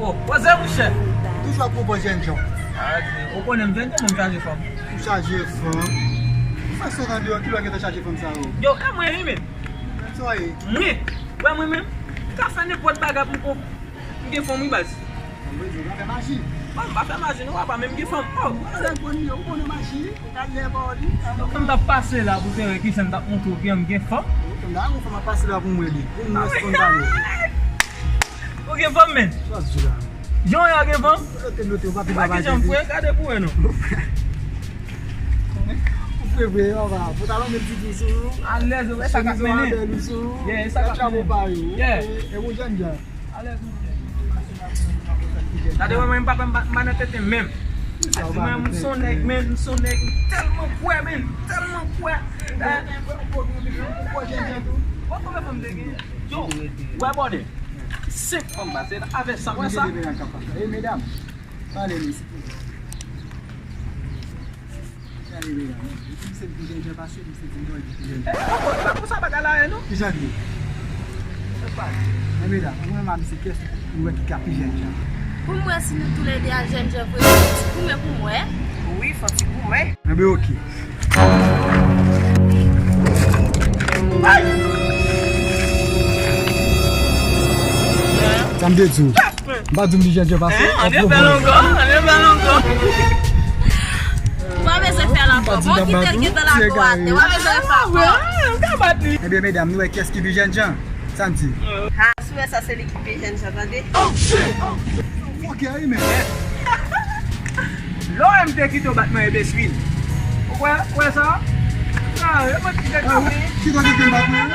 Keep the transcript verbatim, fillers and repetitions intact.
Oh, poze mouche. Toujou ap pwopoze jènjan. Ah, ou konnen m jènjan, mwen m chaje fanm. Ou chaje fanm? Ou fè sòt andeyò, kilè w gentan chaje fanm sa yo? Yo, e mwen wi, men. Sa w ye? Mwen, wè mwen menm, m ka fè nenpòt bagay pou m kon-, m gen fanm wi baz. Sa vle di ou ka fè maji? Bon, m pa fè maji non papa, men m gen fanm. Oh, ou konnen, ou konnen maji? Ou ka lè pa w li. Donk m t ap pase la pou te wè kijan m t ap montre w ke m gen fanm. Ou konn la, yon fanm ap pase la pou mwen li. Pou mwen spontané. Ou gen fanm, men? Sa w ap di la? Jan w gen fanm? Ou note, note, ou pa pi pa. Kijan m fre? Gade pou wè non. Ou fre vre, papa. Pantalon bèl ti dous ou. Alèz, ou wè sa k ap mennen. Yeah, sa k ap mennen. Yeah. E ou jènjan. Gade wè mwen, m pa, m pa, m pa nan tete menm. Mwen, m son nèg, men, m son nèg, m tèlman kwè, men, m tèlman kwè. Ou konn konbyen fanm m te gen? Yo, wè bòdè. Senk fanm ba, se avè sa, wè sa. E medam, pale nou, silvouplè. Gade medam, misye di jènjan pase, misye di non, li di jènjan. E, pa konsa bagay la ye non. Kijan l ye? E medam, mwen menm a misye kiyès ou wè ki ka pi jènjan? Pou m wè si nou toulède a jènjan vre, fò ti goumen pou m wè. Wi, fò ti goumen. Enben, oke. Sa m te di w. M pa di w m pi jènjan pase. Ann refè l ankò, ann refè l ankò. Ou pa bezwen fè l ankò. Bon, kite l gentan la tou atè. Ou pa bezwen fè l ankò. Ebyen, medam, nou wè kiyès ki pi jènjan. Sa n di? Ha, si w wè sa, se li ki pi jènjan, tande. Ok, wi, men. Lè w wè m te kite w bat mwen, enbeswil. Ou wè, ou wè sa? Ah, e mwen ki te kite w bat mwen.